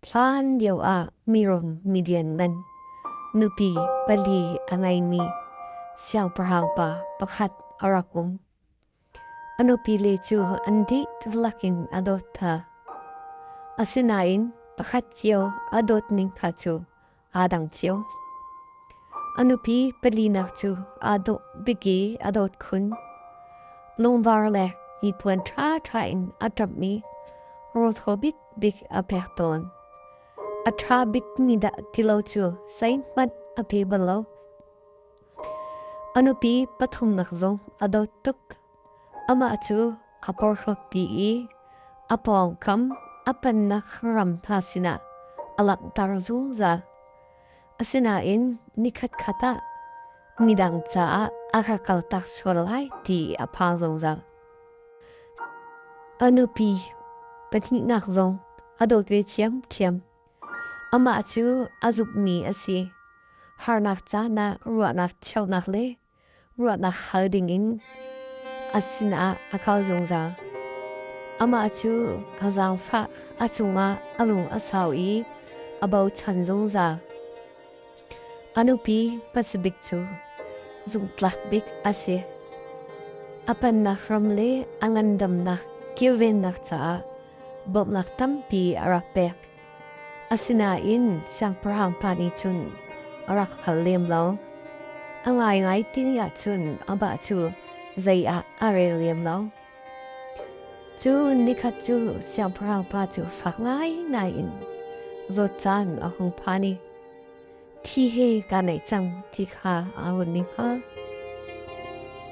Hlan lio ah mirum milian man nupi pali a ngeimi siangpahrang pa pakhat a rak um. A nupile cu an dihlak in a dawt hna. Asinain pakhat cio a dawtning kha cu aa dang cio. A nupi palinak cu aa dawh bik i a dawt khun. Lungvar le hnipuan ṭhaṭha in a ṭamhmi rawlthaw bikbik a pek tawn. A ṭha bikmi dah ti lo cu zeihmanh a pe bal lo. A nupi pathumnak zong a dawt tuk. Amah cu a porhlawtpi i a pawngkam a pannak ram hna sinah a langhter zungzal. Asinain nikhatkhat ah midang caah a ka kaltak sual lai ti a phang zungzal. A nupi pahnihnak zong a dawt ve ṭhiamṭhiam. Amah cu a zumhmi a si. Harnak caan ah ruahnak cheuhnak le ruahnak hal dingin a sinah a kal zungzal. Amah cu a zaangfah, a cungah a lung a sau i a bochan zungzal. A nupi hmasa bik cu zumhtlak bik a si. A pennak ram le a ngandamnak kilvennak caah bawmhnak tampi a rak pek. Asinain siangpahrang pa nih cun a rak hngal lem lo. A ngaingai ti ahcun amah cu zei ah a rel lem lo. Cun nikhat cu siangpahrang pa cu fak ngaingai in zawt caan a hung phan i thi he kaa naih cang ti kha aa hun i hngal.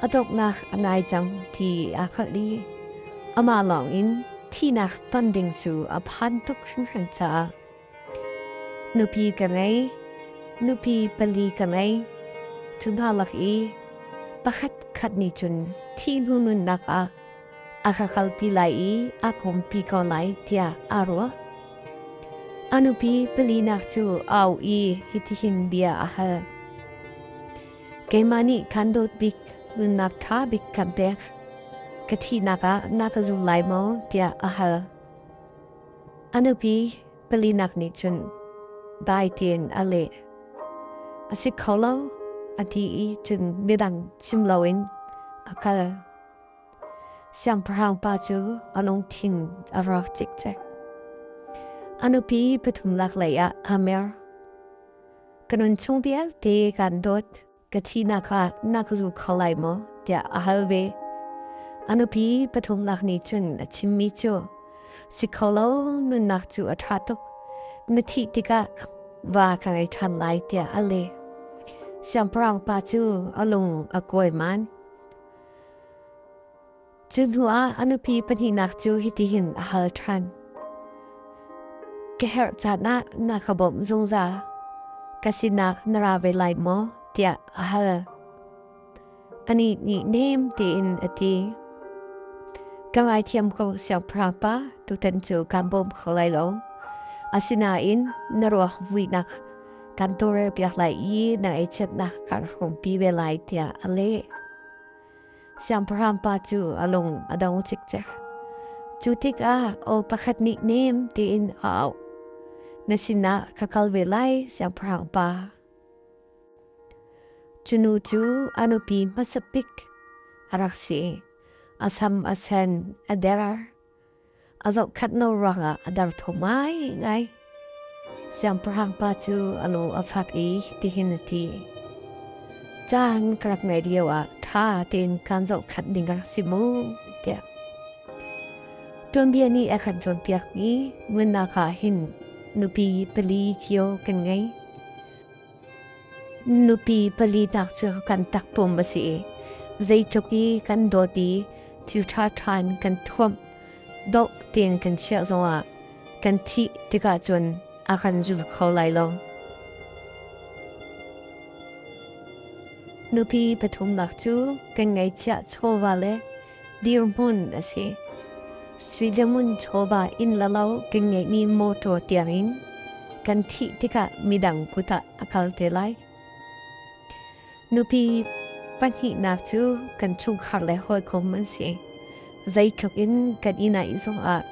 A donghnak a nai cang ti aa hngalh i amah lawngin thihnak ton ding cu a phan tuk hringhran caah nupi ka ngei, nupi pali ka ngei. Cu hna lak i pakhat khat nih cun thih hnu nunnak ah a ka kalpi lai i a kompi ko lai tiah aa ruah. A nupi palinak cu a auh i hitihin bia a hal. Keimah nih kan dawt bik, nunnak ṭha bik kan pek. Ka thihnak ah na ka zul lai maw? tiah a hal. A nupi palinak nih cun dai tein a leh. A si kho lo, a ti i cun midang chim loin a kal. Siangpahrang pa cu a lungthin a rawk cikcek. A nupi pathum lak lei ah aa mer. Ka nun chung vialte kaan dawt, ka thihnak ah na ka zul kho lai maw? tiah a hal ve. A nupi pathum lak nih cun a chimmi cu, si kho lo, nunnak cu a ṭha tuk. Na thih tikah va ka ngei ṭhan lai tiah a leh. Siangpahrang pa cu a lung a kuai man. Cu hnuah a nupi pahnihnak cu hitihin a hal ṭhan. Ka herh caan ah na ka bawmh zungzal. Ka sinah na ra ve lai maw? tiah a hal. Anih nih nem tein a ti. Ka ngaithiam ko siangpahrang pa, tutan cu kaan bawm kho lai lo. Asinain na ruak vuinak kan tawlrelpiak lai i na ngaihchiatnak kaan hrawmpi ve lai tiah a leh. Siangpahrang pa cu a lung a dong cikcek. Cu tikah aw pakhat nih nem tein a auh. Na sinah ka kal ve lai, siangpahrang pa. Cu nu cu a nupi hmasa bik a rak si. A sam a sen, a der. A zohkhat no ruangah a dar tho ngaingai. Siangpahrang pa cu a lung a fak i tihin a ti. Caan ka rak ngeih lio ah ṭha tein kaan zohkhanh ding ka rak si mu, tiah. Tuanbia nih a kan cawnpiakmi nunnak ah hin nupi pali cio kan ngei. Nupi pali nak cu kan takpum a si i zeitluk i kan dawt i thil ṭhaṭha in kan thuamh, dawh tein kan chiah zongah kan thih tikah cun a kan zul kho lai lo. Nupi pathumnak cu kan ngeihchiah chawva le dirhmun a si. Sui le ngun chawva inn le lo kan ngeihmi mawṭaw tiangin kan thih tikah midang kut ah a kal te lai. Nupi pahnihnak cu kan chungkhar le hawikom an si. Zeitluk in kan i naih zongah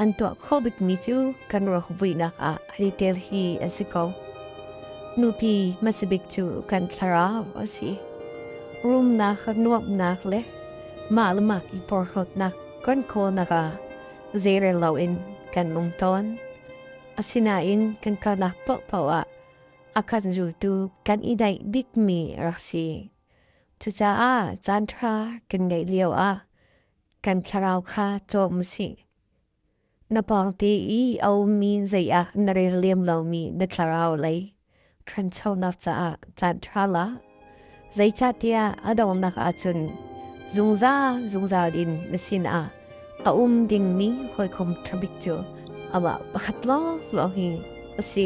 an tuah khawh bikmi cu kan ruak vuinak ah an i tel hi a si ko. Nupi hmasa bik cu kan thlarau a si. Rumnak, nuamhnak le mah le mah i porhlawtnak kan kawlnak ah zeirel loin kan um tawn. Asinain kan kalnak paohpaoh ah a kan zultu kan i daih bikmi a rak si. Cucaah caanṭha kan ngeih lioah kan thlarau kha cawm u sih. Na pawngte i a ummi zei ah na rel lem lomi na thlarau lei ṭhanchonak caah caanṭha la. Zeicahtiah a donghnak ahcun zungzal zungzal in na sinah a um dingmi hawikom ṭha bik cu amah pakhat lawnglawng hi a si.